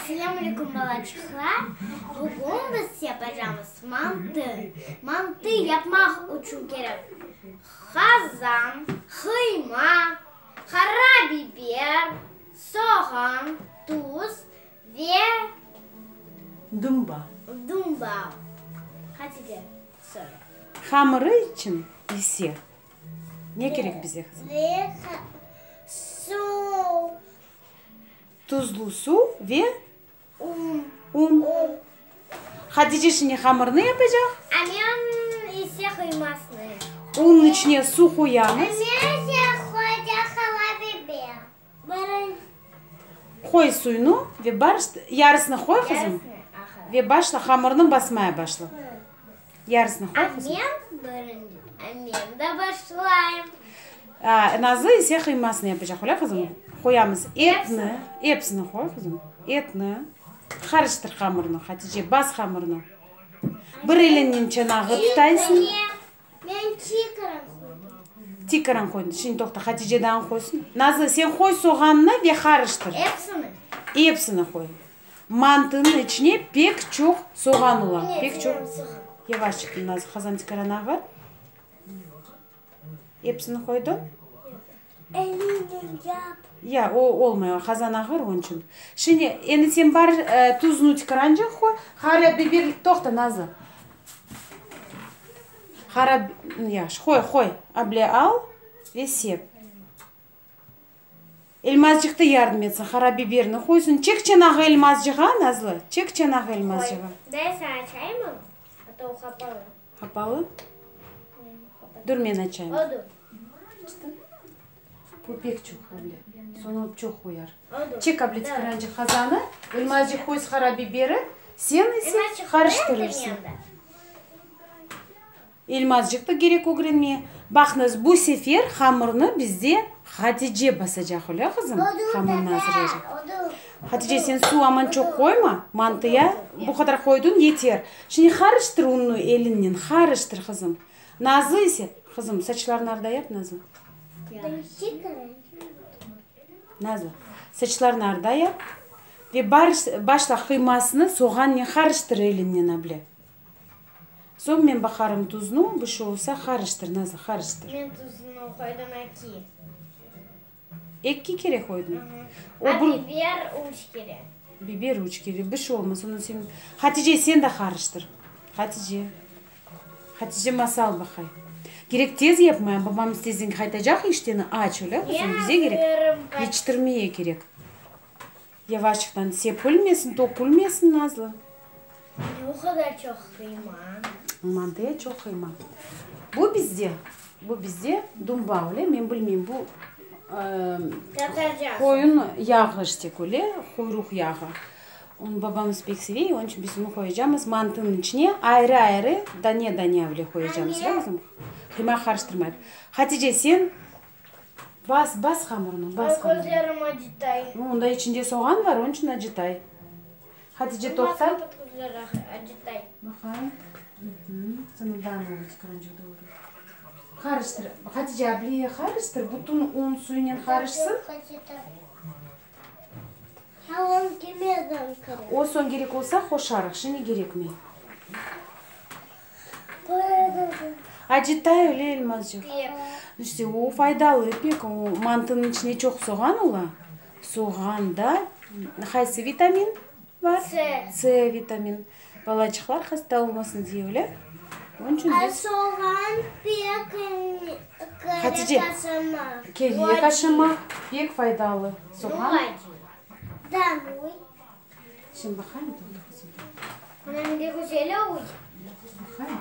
Selâm aleyküm, balaçıqlar! Bugün biz yapacamız mantı. Mantı yapmaq içün kerek qazan, qıyma, qara biber, soğan, tuz ve Dumba. Dumba. Hatice, söyle. Hamırı içün ise ne kerek bize, qızım? Ve suv. Tuzlu suv ve Un. Un. Hatice şimdi hamırnı yapacaq. A men ise qıymasını. Unnıñ içine suv qoyamız. A men ise qoyacaq qara biber. Qoy suynu ve yarısını qoy, qızım. Ve başla hamırnı basmaya başla. Yarısını qoy, qızım. A men birinci, a men de başlayım. Nazlı ise qıymasını yapacaq, öyle, qızım? Qoyamız etni, episini qoy, qızım, etni. Qarıştır hamırnı, Hatice, bas hamırnı. Bir eliñnen çanağı tutaysıñ. Men tikaran qoydım. Tikaran qoydıñ. Şimdi toqta, Hatice daa qoysın. Nazlı, sen qoy soğannı ve qarıştır. Episini? Episini qoy. Mantınıñ içine pek çoq soğan ola, pek çoq. Yavaşçıq, Nazlı, qazan tikaran ağır. Episini qoydıñ? Elinen yap. Ya, o olmay, qazan ağır, onıñ içün. Şimdi, endi sen bar, tuzunu tikaranca qoy, qara biber, toqta, Nazlı. Qara, yahşı, qoy, qoy, able al ve sep. Elmazcıq da yardım etsin, qara biberni qoysın. Çek çanağı Elmazcığa, Nazlı, çek çanağı Elmazcığa. Qoy. Day sen açaymı? A to o qapalı. Qapalı? Dur men açayım. Oldu. Bu pek çoq, able. Soñu çoq qoyar. Oldu. Çek, able, tikaranca qazanı. Elmazcıq qoysun qara biberi. Sen ise qarıştırırsıñ. Elmazcıq da kerek ögrenmeye. Baqıñız, bu sefer hamırnı bizde Hatice basacaq, öyle, qızım? Hamırnı azırlaycaq. Hatice, sen suv aman çoq qoyma, mantıya bu qadar qoydıñ, yeter. Şimdi qarıştır unnı eliñnen, qarıştır, qızım. Nazlı ise, qızım, saçlarını arda yap, Nazlı. Nazlı, saçlarını arda yap ve başla qıymasını soğannen qarıştır eliñnen, able. Soñ men baqarım tuznı, bir şey olsa, qarıştır, Nazlı, qarıştır. Men tuznı qoydım eki. Eki kere qoydıñ? O bir. Biber üç kere. Biber üç kere, bir şey olmaz, onı sen. Hatice, sen de qarıştır. Hatice. Hatice masal baqay. Kerek tez yapmaya, babamız tezden qaytacaq işten, aç, öyle, qızım, bize kerek yetiştirmeye kerek. Yavaşçıqtan sepilmesin, tökülmesin, Nazlı. Ne o qadar çoq qıyma? Mantıya çoq qıyma. Bu bizde, bu bizde dumba, öyle? Men bilmeyim, bu qoyun yağı işte, öyle, quyruq yağı. Onı babamız pek seve, onıñ içün biz onı qoyacamız mantınıñ içine, ayrı-ayrı, dane-dane öyle qoyacamız, öyle qızım? Qıyma qarıştırmayıp. Hatice, sen Bas, bas hamırnı, bas hamırnı. Közlerim acıtay. Onda içinde soğan bar, onıñ içün acıtay. Hatice, toqta. Olmaz, qapat közler acıtay. Baqayım. Sana daa ne oldı, qıranca doğru. Qarıştır. Hatice, ableye qarıştır, bütün un suynen qarışsın. O soñ kerek olsa qoşarıq, şimdi kerekmey. Acıtay öyle Elmazcıq. İşte o faydalı pek, o mantınıñ içinde çoq soğan ola. Soğanda qaysı vitamin bar? C. C vitamin. Balaçıqlar hasta olmasın diye öyle. Onıñ içün biz. Soğan pek Hatice, kerek aşamaq. Kerek aşamaq, pek faydalı soğan. Şimdi baqayım, toqta qızım. Ana ne güzel oldu. Baqayım.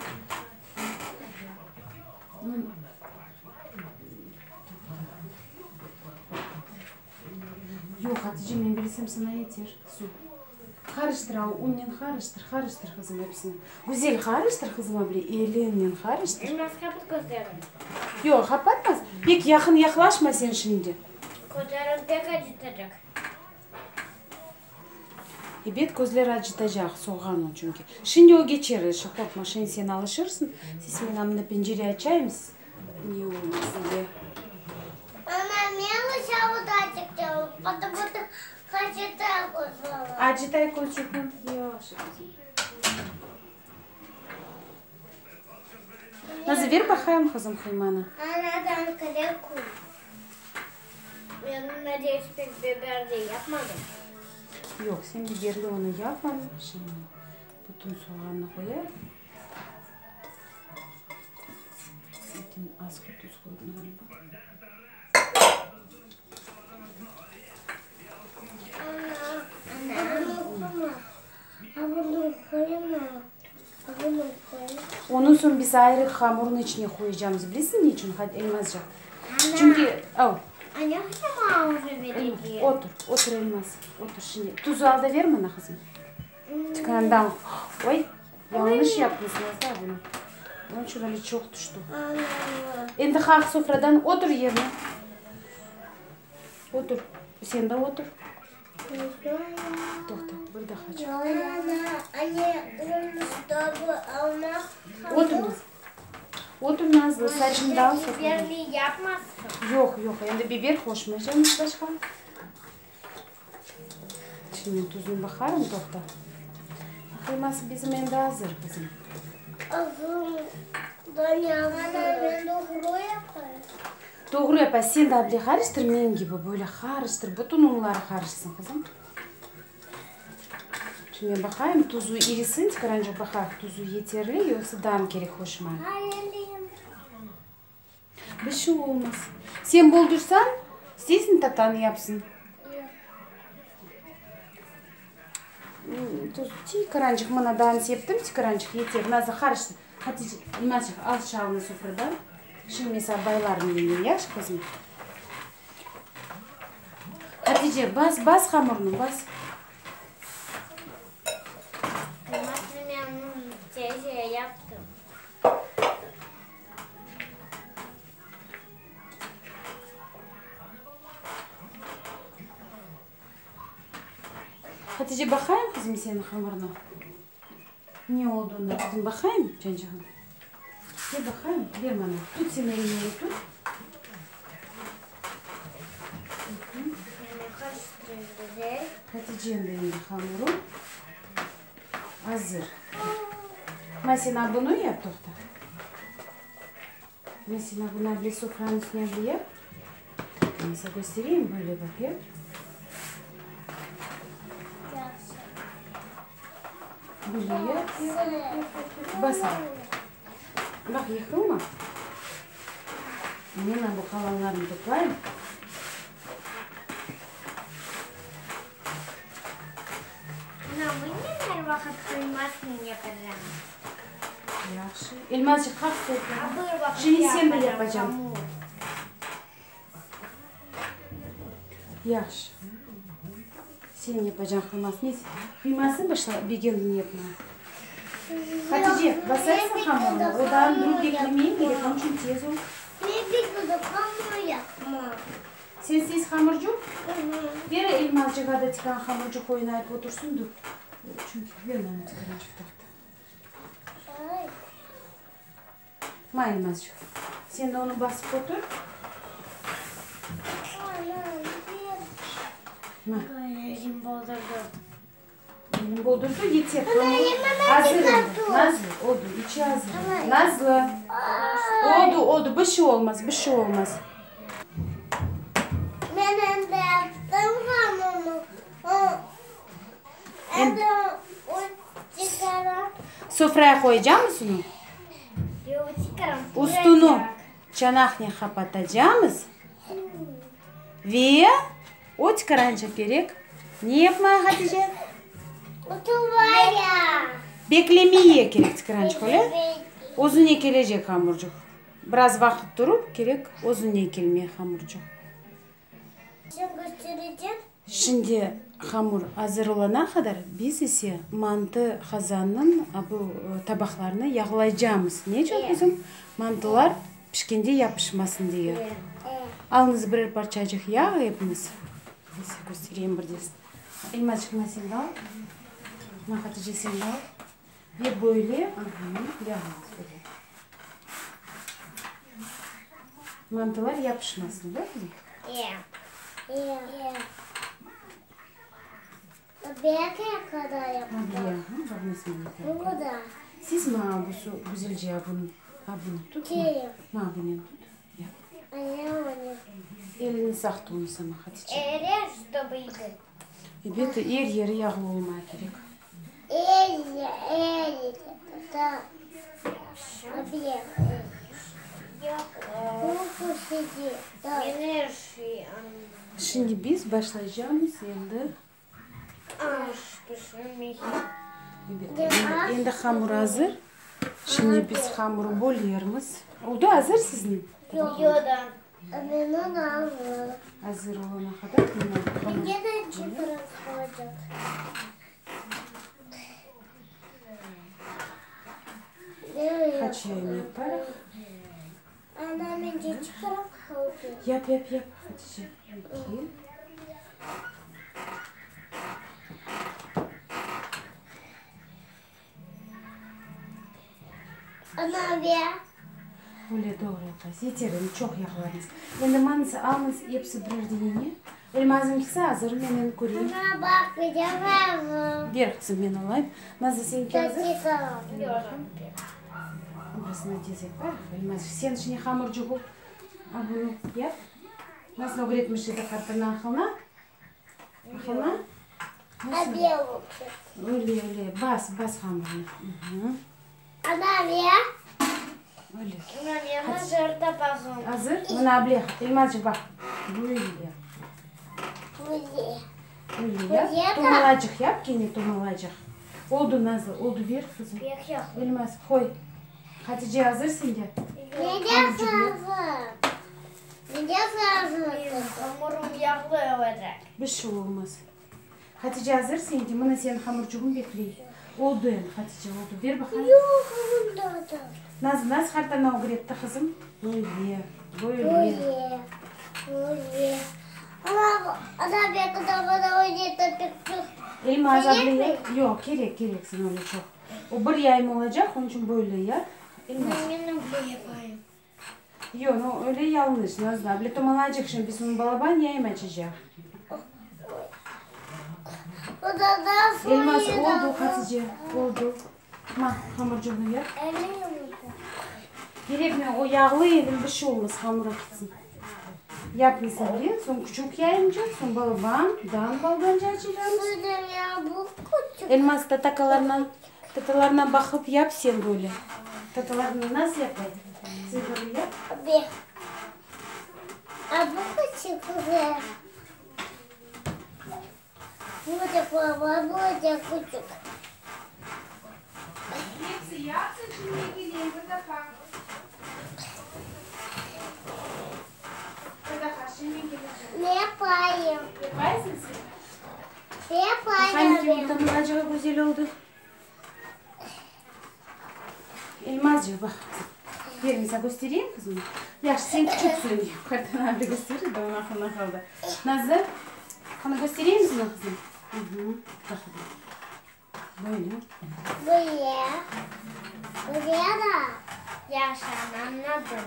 Yoq, Hatice, men bilsem sana yeter suv. Qarıştır, al, unnen qarıştır, qarıştır, qızım, episini. Güzel qarıştır, qızım, able, eliñnen qarıştır. Elmaz, qapat közlerini. Yoq, qapatmaz. Pek yaqın yaqlaşma sen şimdi. Közlerim pek acıtacaq. Ebet, közler acıtacaq, soğan o çünki. Şimdi o geçer, eşi, qorqma, şimdi sen alışırsıñ. Siz men anda pencere açayım, ne olmasın diye. Ana, men Acıtay közcükni. Yahşı, qızım. Nazlı, ver baqayım, qızım, qıymanı. Yoq, sen biberli onı yapmadıñ. Şimdi bütün soğannı qoyayıq. Lâkin az tuz qoydım ğaliba. Onıñ soñ biz ayrı hamurnı içine qoyacamız. Bilesiñ ne içün, Elmazca? Çünki, au. Otur, otur, Elmaz, otur şimdi. Tuzu al da ver mana, qızım. Tükândan. Oy, yañlış yaptıñız, Nazlı bunı. Onıñ içün öyle çoq tüşti. Endi qalq sofradan, otur yerine. Otur. Sen de otur. Toqta, bir daha çıq. Otur, Nazlı. Otur, Nazlı, saçını da al sofradan. Yoq, yoq, endi biber qoşmaycamız başqa. Şimdi men tuzunu baqarım, toqta. Qıyması bizim endi azır, qızım. Doğru yapa, sen de able qarıştır, men kibi, böyle qarıştır, bütün unları qarışsın, qızım. Şimdi men baqayım, tuzu irisin, tikaranca baqayıq, tuzu yeterli, yoqsa daa kerek qoşmağa. Bir şey olmaz. Sen boldursañ, isteysiñ tatan yapsın. Tuz tikarançıq mına daa septim, tikarançıq yeter. Nazlı qarıştır. Hatice, Elmazçıq, al şalını sofradan. Şimdi men saña baylarım yenge, yahşı qızım? Hatice, bas, bas hamurnı, bas. Hatice, baqayım, qızım, seniñ hamırnı. Ne olduğunu, qızım, baqayım, cancığım. Ver baqayım, ver maña. Tut sen eliñle, tut. Hatice'niñ de endi hamuru azır. Ma sen a bunı yap, toqta. Ma sen a bunı able sofranıñ üstüne able yap. Men sana köstereyim, böyle baq, yap. Böyle yap, yap, yap, yap. Bas al. Baq, yıqılma. Men a bu qalanlarını toplayım. Yahşı. Elmazçıq, qalq sofradan. Şimdi sen de yapacañ. Yahşı. Sen yapacañ qıymasını. Qıymasını başla, begendiñ yapmağa. Hatice, basaysıñ hamurnı. O daa durup beklemeyim kerek, onıñ içün tez ol. Sen sez hamurcuq? Ver Elmazcığa da tikan hamurcuq oynayıp otursın, dur. Çünki ver maña tikancıq tahta. Ma, Elmazcıq, sen de onı basıp otur. Ma. Elim boldurdı. Elim boldurdı, yeter. Azır endi. Nazlı, oldu, içi azır. Nazlı. Oldu, oldu, bir şey olmaz, bir şey olmaz. Men endi yaptım hamurnu. Endi o çıqaram. Sofraya qoyacamız onı? Yoq, çıqaram. Üstüni çanaqnen qapatacamız ve o tikaranca kerek ne yapmağa, Hatice? Oturmaya. Beklemeye kerek tikarançıq, öyle? Özüne kelecek hamurcıq. Biraz vaqıt turıp kerek özüne kelmeye hamurcıq. Sen kösterecek. Şimdi hamur azır olana qadar biz ise mantı qazannıñ bu tabaqlarını yağlaycamız. Ne içün, qızım? Mantılar pişkende yapışmasın diye. Alıñız birer parçacıq yağ epiñiz. Men size köstereyim bir de. Elmazçıq, ma sen de al. Ma, Hatice, sen de al. Ve böyle yağıñız böyle. Mantılar yapışmasın, değil mi? Bek kadar yaptım. Abiye, aha, baq nasıl Bu da. Siz ma bu su güzelce abını, abını tut. Kerem. Ma bunen tut. Yap. Anne, Elini saq tut ama Hatice. Erer, чтобы играть. Ebet, er yeri yağlı olmaya kerek. Ey, ey, da. Abi. Bu sidi. Da. Şimdi biz başlaycağımız endi. Ebet, endi, endi hamur azır. Şimdi biz hamuru bölermiz. Oldu azır siziñ? Yoda. Benim ağzım. Azır olana qadar mına hamur. Где происходит? Haçayım yaparaq. Ana mende çıkarıp kaldı. Yap, yap, yap Hatice. Kel. Ana be. Öyle doğru yaparsız. Yeter, endi çoq yağladıñız. Endi mañız alıñız episi birer denene. Elmazıñkisi azır, men endi köreyim. Ana bak bir de var. Ber qızım, men alayım. Nazlı, señki azır? Burasını tez yapayıq. Elmaz, sen şimdi hamurcı bol. A bunı yap. Nasıl ögretmiş edi qartana aqılına? Aqılına? Nasıl? Abi olacak. Öyle, öyle. Bas, bas hamurnı. Hı. Ana be. Öyle. Azır. Azır? Mına able. Elmazcıq baq. Böyle. Böyle. Öyle yap. Böyle Tomalacıq yap, kene tomalacıq. Oldu Nazlı, oldu ber qızım. Elmaz, qoy. Hatice azır sende? Ne hazır? Ne hazır? Bir şey olmaz. Hatice azır sende? Mına seniñ hamurcığıñ bekley. Oldu endi, Hatice, oldu. Ber baqayım. Yoq, onda da. Nazlı, nasıl qartana ögretti qızım? Böyle, böyle. Böyle. Böyle. Ana, ana be kadar bana oynayıp pek Elmaz Kerek abla mi? Yoq, kerek, kerek sana öyle çoq. O bir yayım olacaq, onıñ içün böyle yap. Elmaz. Yoq, no, öyle yañlış, Nazlı. Able tomalacıq şimdi biz onı balaban yayım açacaq. O da da Elmaz oldu, Hatice, oldu. Ma, hamurcığını yap. Kerek mi? O yağlı elim bir şey olmaz, hamura ketsin. Yap mesela, soñ küçük yayımcıq, soñ balaban, dan balabanca açacağımız. Bu küçük. Elmaz tatakalarına, tatalarına baqıp yap sen böyle. Tatalarına nasıl yapay? Sen böyle yap. Abi. A bu küçük güzel. Bu da baba, bu da küçük. Hepsi yapsın şimdi geleyim bir defa. Bir defa şimdi geleceğim. Ne yapayım? Yaparsın sen. Ne Hangi yapayım? yumurtanın güzel oldu? Elmazcıq baq. Ber mesela göstereyim qızım. Yahşı sen küçüksün. Qartana abi gösterir de onıñ aqlına qaldı. Nazlı, qana göstereyim sana qızım? Hı hı. Baq. Böyle. Böyle. Böyle da. Yaşan anladım.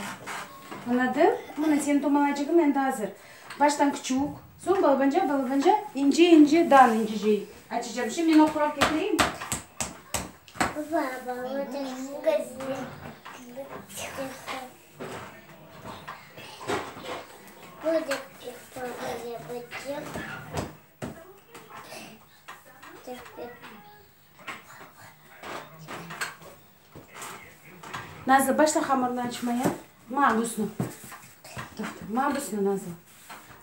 Anladın? Mına seniñ tomalacığıñ endi azır. Baştan küçük, soñ balabanca, balabanca, ince ince, dan incece açacağım. Şimdi men o qural ketireyim. Baba, bu da güzel. Bu da küçük. Nazlı, başla hamurını açmaya. Ma, busunu. Toqta, ma busunu, Nazlı.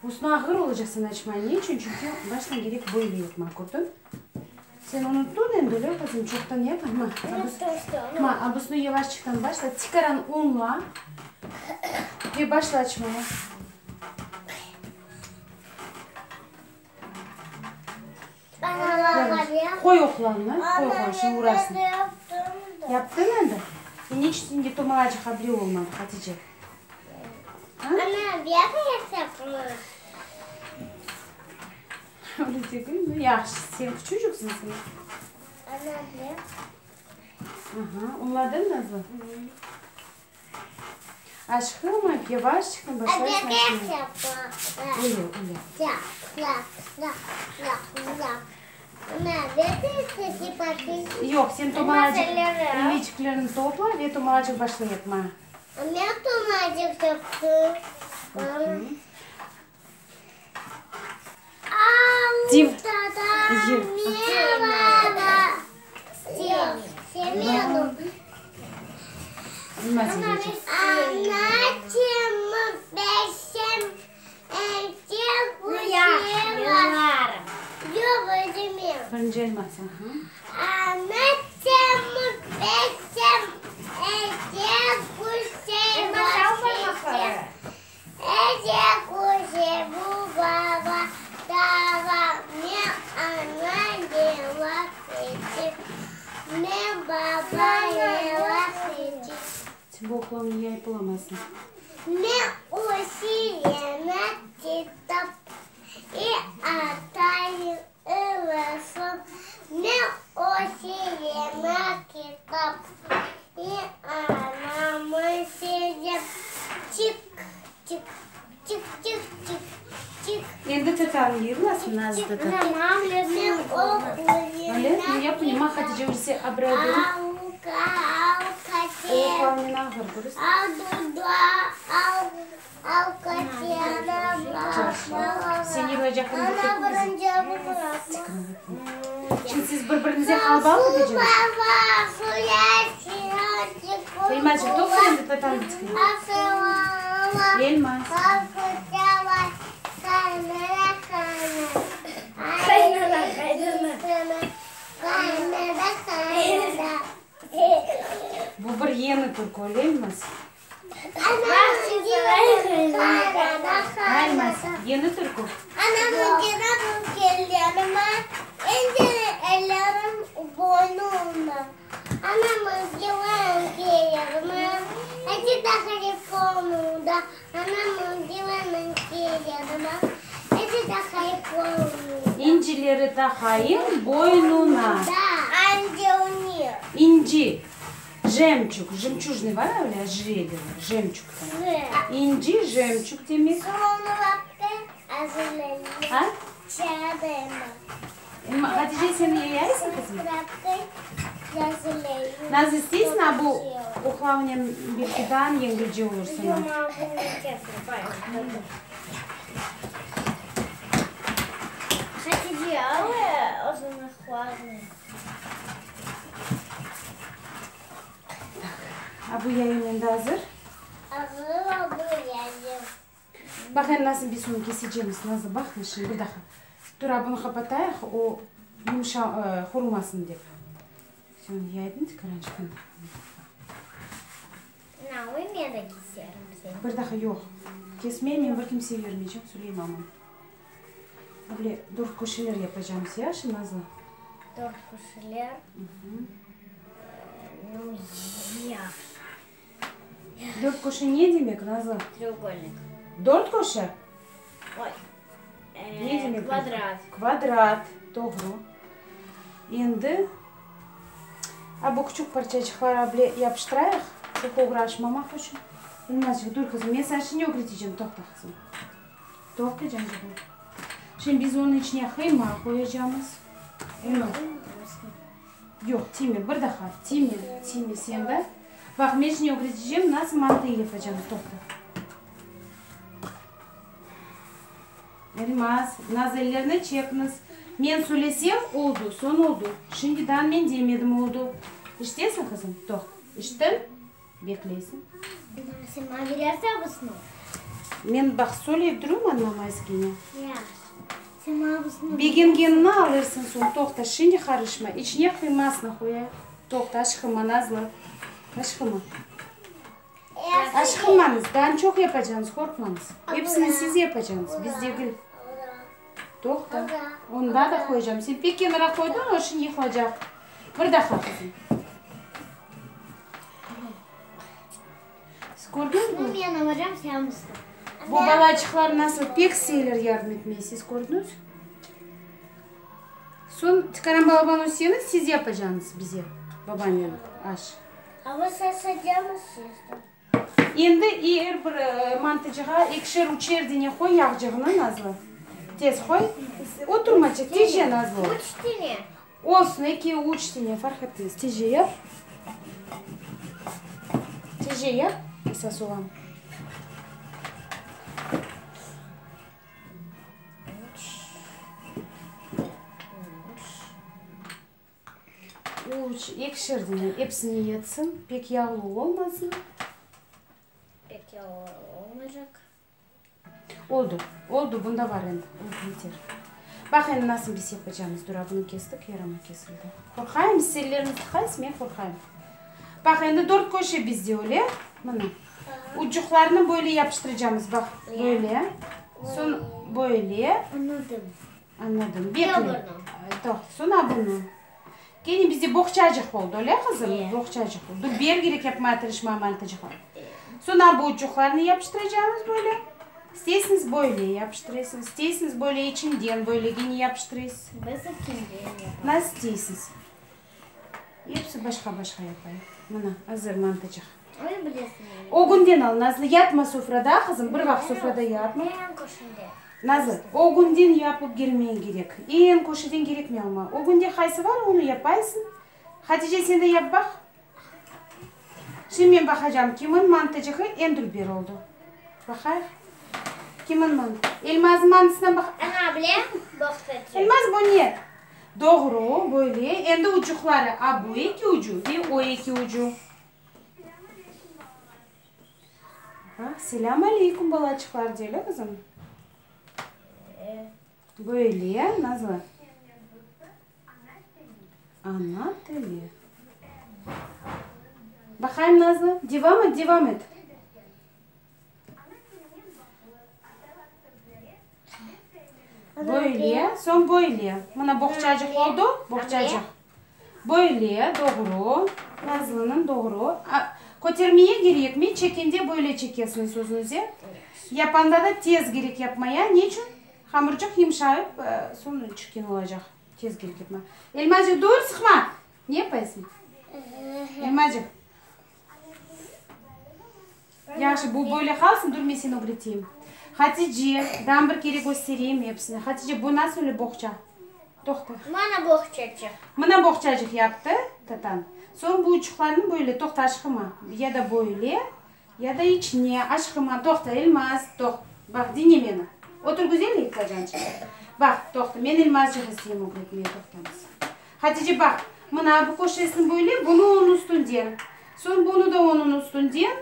Busunu ağır olacaq sen açmaya. Ne içün? Çünki baştan kerek böyle yapmaq, kördiñ? Sen unuttıñ endi, öyle qızım, çoqtan yap. Ma, abus- ma, abusunu yavaşçıqtan başla. Tikaran unla ve başla açmaya. Ana baba ya. Qoy oqlanı, qoy qoy, şimdi urarsıñ. Ana yaptım da. Yaptın endi? E ne içün sende tomalacıq able olmadı, Hatice? Ha? Ana bir yapma. Öyle degil mi? Yahşı, sen küçücüksiñ sen. Ana bir. Aha, unladın Nazlı? Aşqım, yavaşçıqtan A başlaysıñ bir açmaya. yapma. Öyle, öyle. Yap, yap, yap, yap, yap. Yoq, sen tomalacıq elmeçiklerni topla ve tomalacıq başla yapmağa. Birinci elması, aha. Sen bu oqlavnı yayıp olamazsıñ. Endi tatanı yırlasın, Nazlı tata. Öyle? Nu, ya ponima, Hatice ölse, abray berip. O oqlavnen ağır, köresiñ. Sen yırlaycaqıñ bir tek Şimdi siz bir-biriñize qalba ögreteceñiz. Elmazçıq, toqta endi tatanı bitkir. Elmaz. Bu bir yeñi türkü, öyle Elmaz? Elmaz, yeñi türkü. İncileri taqayım boynuna. İnci. Jemçug, jemçujnıy bar öyle ojrelye, jemçug demek. İnci, jemçug demek. A? Hatice, sen yayaysıñ, qızım? Nazlı, isteysiñ, a bu oqlavnen belki daa yengilce olur saña. Tak, a bu yayım endi azır? Azır oldu yayım. Baq endi nasıl biz onı kesecemiz, Nazlı, baqıñ şimdi bir daha. Dur, a bunı qapatayıq, o yumşa, qurumasın dep. Sen onı yaydın tikarançıqnı. Na, men de keserim seni. Bir daha yoq. Kesmey, men bir kimsege bermeycem, Suleymanım. Böyle dört köşeler yapacağımız, yahşı, Nazlı? Dört köşeler? Nu, yahşı. Dört köşe ne demek, Nazlı? Треугольник. Dört köşe? Oy. Ne demek? Kvadrat. Kvadrat, doğru. Endi, a bu küçük parçacıqlara bile yapıştırayıq, çoq oğraşmamaq içün. Elmazçıq, dur, qızım, men saña şimdi ögreteceğim, toqta, qızım. Toqta, cançığım. Şimdi biz onıñ içine qıyma qoyacağımız. Elmaz. Yoq, tiyme, bir daha, tiyme, tiyme sen de. Baq, men şimdi ögreteceğim, nasıl mantı yapacağım, toqta. Elmaz, naz ellerni çekñiz. Men söylesem, oldu, soñ oldu. Şimdi daa men demedim, oldu. İşitesiñ, qızım? Toqta. İşittiñ? Bekleysiñ. Sen maña berersiñ busnı? Men, baq, söyleyip durayım añlamaysıñ kene. Yahşı. Sen maña busnı. Begengenini alırsıñ soñ. Toqta, şimdi qarışma. İçine qıymasını qoyayıq. Toqta, aşqınma, Nazlı. Aşqınma. Aşqınmañız, daa çoq yapacañız, qorqmañız. Episini siz yapacañız, biz degil. Toqta, onı daa da qoyacağım. Sen pek kenara qoydıñ, o şimdi yıqılacaq. Bir daha, qızım. Siz kördiñizmi? Men alacağım, sen mısın? Bu balaçıqlar nasıl pek isteyler yardım etmege, siz kördiñiz? Soñ tikaran balaban össeñiz, siz yapacañız bize, babannen, aş. Endi er bir mantıcığa ekişer, üçer dene qoy yağcığını, Nazlı. Tez qoy. Oturma, tezce, Nazlı. Üç tane. Olsun, eki, üç tane, farq etmez. Tezce yap. Tezce yap, esas olan. Üç, ekişer dane, episine yetsin, pek yağlı olmasın. Pek yağlı olmaycaq. Oldu, oldu, bunda var endi, oldu, yeter. Baq endi nasıl biz yapacağımız, dur, a bunı kestik, yarama kesildi. Qorqayım, siz ellerinizni tıqaysız, men qorqayım. Baq endi dört köşe bizde öyle, mına. Ucuqlarnı böyle yapıştıracağımız, baq, böyle, soñ böyle. Anladım. Anladım. Bekle. Toqta, soñ a bunı. Kene bizde boğçacıq oldı, öyle qızım? Boğçacıq oldı. Dur, ber kerek yapmaya tırışma, mantıcıqlar. Soñ a bu ucuqlarnı yapıştıracağımız böyle. İsteysiñiz böyle yapıştırasıñız, isteysiñiz böyle içinden böyle kene yapıştırasız. Biz içinden yapamız. Nasıl isteysiñiz. Episi başqa-başqa yapayıq. Mına, azır mantıcıq. Öyle bilesiñ. Ögünden al, Nazlı, yatma sofrada, qızım, bir vaqıt sofrada yatma. Eñ köşede. Nazlı, ögünden yapıp kelmeñ kerek. Eñ köşeden kerekmey alma. Ögünde qaysı bar, onı yapaysıñ. Hatice, sen de yap, baq. Şimdi men baqacam, kimin mantıcığı eñ dülber oldı. Baqayıq. Kimin mantı? Elmaznıñ mantısına baq. Ana, bilem, baqtacıq. Elmaz, bu ne? Doğru, böyle. Endi ucuqları, a bu eki ucu ve o eki ucu. Baq, selâm aleyküm, balaçıqlar, dey, öyle qızım? Böyle, Nazlı. Ana tili. Baqayım, Nazlı, devam et, devam et. Böyle, soñ böyle. Mına boğçacıq oldu, boğçacıq. Böyle, doğru. Nazlınıñ doğru. Kötermeye kerekmey, çekende böyle çekesiñiz özüñize. Yapanda da tez kerek yapmaya. Ne içün? Hamırcıq yımşayıp, soñ çirkin olacaq. Tez kerek yapma. Elmacıq, dur, sıqma! Ne yapaysıñ? Elmacıq. Yahşı, bu böyle qalsın, dur men seni ögreteyim. Hatice, daa bir kere köstereyim episini. Hatice, bu nasıl öyle boğça? Toqta. Mana boğçacıq. Mına boğçacıq yaptı tatan. Soñ bu uçuqlarnı böyle, toqta, aşqıma, ya da böyle, ya da içine, aşqıma, toqta, Elmaz, toq, baq, diñle meni. Otur güzel, Leyla cançıq. Baq, toqta, men Elmazcıq isteyim ögretmeye, toqtañız. Hatice, baq, mına bu köşesini böyle, bunı onıñ üstünden. Soñ bunı da onıñ üstünden.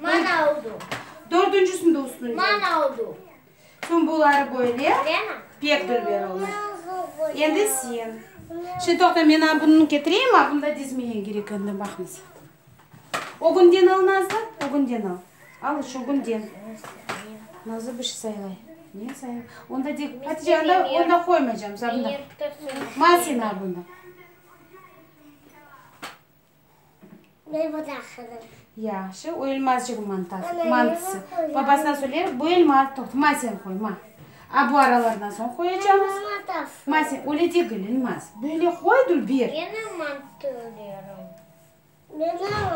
Mana oldu. Dördüncisini de üstünden. Mana oldu. Soñ buları böyle. Lena. Pek dülber oldu. Endi sen. Şimdi toqta, men a bunı ketireyim, a bunda dizmeye kerek endi, baqıñız. Ögünden al, Nazlı, ögünden al. Al şu ögünden. Nazlı bir şey saylay. Ne saylay? Onda de, Hatice, onda, onda qoymaycam, bunda. Ma sen al bunda. Yahşı, o Elmazcığın mantası, mantısı. Babasına söyler, bu Elmaz, toqta, ma sen qoy, ma. A bu aralardan soñ qoyacağımız. Ma sen, öyle degil, Elmaz. Böyle qoy, dülber.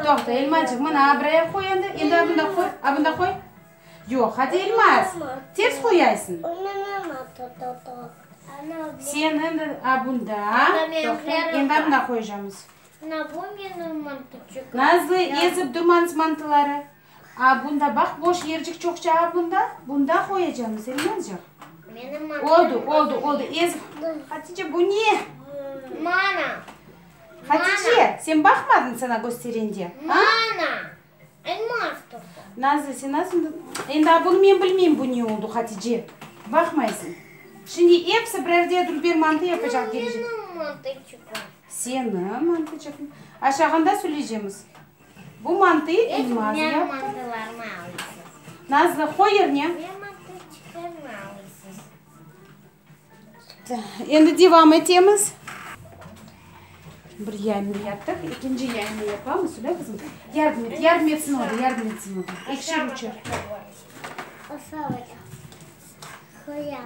Toqta, Elmazcıq, mına abraya qoy endi. Endi a bunda qoy, a bunda qoy. Yoq, hadi Elmaz, ters qoyaysıñ. Sen endi a bunda, toqta, endi a bunda qoyacağımız. Nazlı, ezip durmañız mantıları. A bunda baq, boş yercik çoqça a bunda, bunda qoyacağımız, Elmazcıq. Oldı, oldı, oldı, ezip. Hatice, bu ne? Hatice, sen baqmadıñ sana kösterende, a? Nazlı, sen nasıl? Endi a bunı men bilmeyim, bu ne oldı, Hatice. Baqmaysıñ. Şimdi episi birerde dülber mantı yapacaq kelecek. Seniñ mantıçıqıñ. Aşağında söyleycemiz. Bu mantıyı Elmaz yaptı. Nazlı, qoy yerine. Endi devam etemiz. Bir yayını yaptıq, ekinci yayını yapamız, öyle qızım? Yardım et, yardım etsin o da, yardım etsin o da. Ekişer üçer.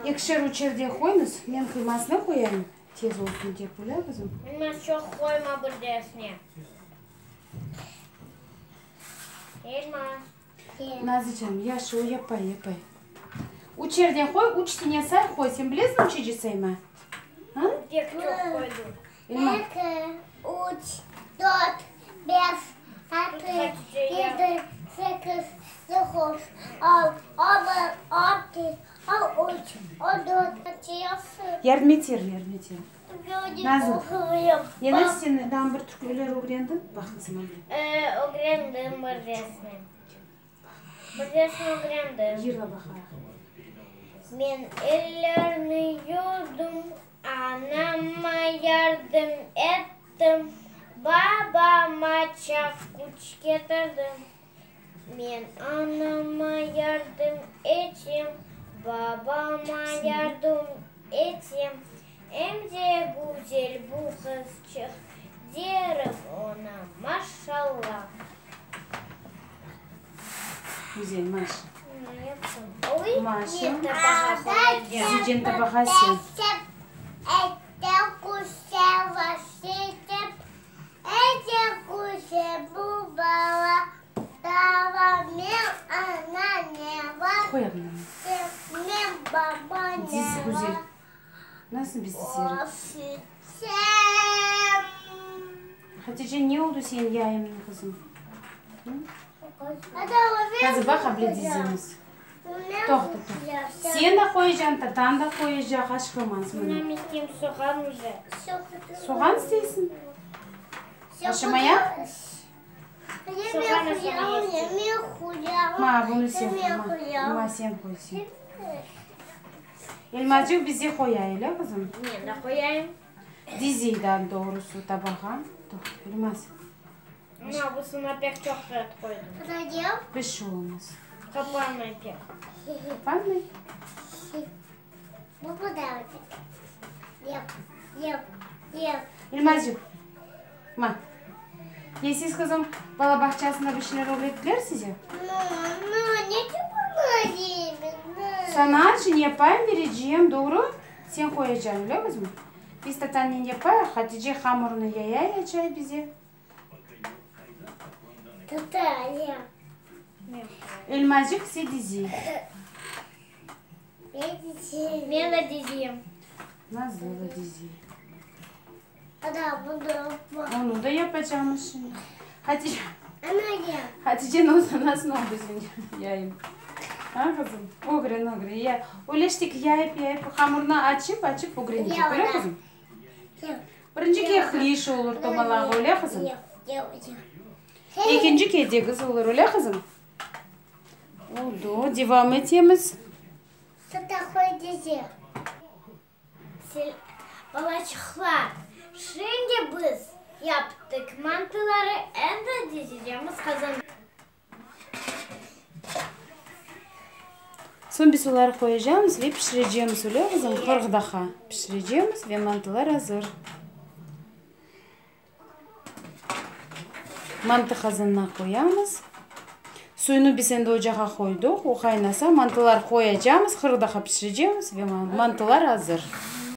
Ekişer üçer de qoyuñız, men qıymasını qoyayım, tez olsun dep, öyle qızım? Elmaz, çoq qoyma bir dersine. Elmaz. Nazlıcan, yahşı, o yapay, yapay. Üçerden qoy, üç tane say, qoy. Sen bilesiñmi üçece sayma? Ha? Pek çoq qoydım. Elma. Eki, üç, dört, beş, altı, yedi, sekiz, doquz, on, on bir, on eki, on üç, on dört. Yardım eterim, yardım eterim. Nazlı, ya nasıl sen daa bir türküler ögrendiñ? Baq qızım, anda. Ögrendim bir resmi. Bir resmi ögrendim. Yırla baqayıq. Men ellerni yuvdım, anama yardım ettim, babama çakuç ketirdim. Men anama yardım etem, babama yardım etem, em de güzel bu qızçıq, derim oña maşalla. Güzel, maş. Maşa. Dizecen tabağa sen. Qoy abla. Diz, güzel. Nasıl biz dizeriz? Hatice, ne oldı senin yayınıñ, qızım? Hadi baq, abla dizemiz. Toqta, toqta. Sen de qoyacañ, tatañ da qoyacaq, aşqılmaz mına. Men isteyim soğan uje. Soğan isteysiñ? Aşamaya? Ma, bunı sen qoy, ma. Ma, sen qoy, sen. Elmacıq bize qoya, öyle qızım? Men de qoyayım. Diziy daa doğrusı tabağa. Toqta, Elmaz. Ma, busına pek çoq et qoydım. Bir şey olmaz. Qapanmay pek. Qapanmay? Elmazcıq, ma. Ya siz, qızım, bala bağçasında bir şeyler ögrettiler size? Sana şimdi yapayım, berecem, doğru? Sen qoyacañ, öyle qızım? Biz tatanen yapayıq, Hatice hamurını yaya-yacay bize. Elmacıq ise dizi. Men de diziyim. Nazlı da dizi. Onı da yapacağımız şimdi. Hatice, Hatice nasıl oldu senin yayın? Ha, qızım? Ögren, ögren. Ya, öyle işte ki, yayıp, yayıp, hamurnı açıp, açıp ögrenecek, öyle qızım? Birinci ke hliş olur, tomalaq, öyle qızım? Ekinci ke degiz olur, öyle qızım? Oldu, devam etemiz. Balaçıqlar, şimdi biz yaptıq mantıları, endi dizecemiz qazanda. Soñ biz oları qoyacamız ve pişirecemiz, öyle qızım? 40 daqqa pişirecemiz ve mantılar azır. Mantı qazanına qoyamız. Suyunı biz endi ocağa qoydıq, o qaynasa, mantılar qoyacamız, 40 daqqa pişirecemiz ve mantılar azır.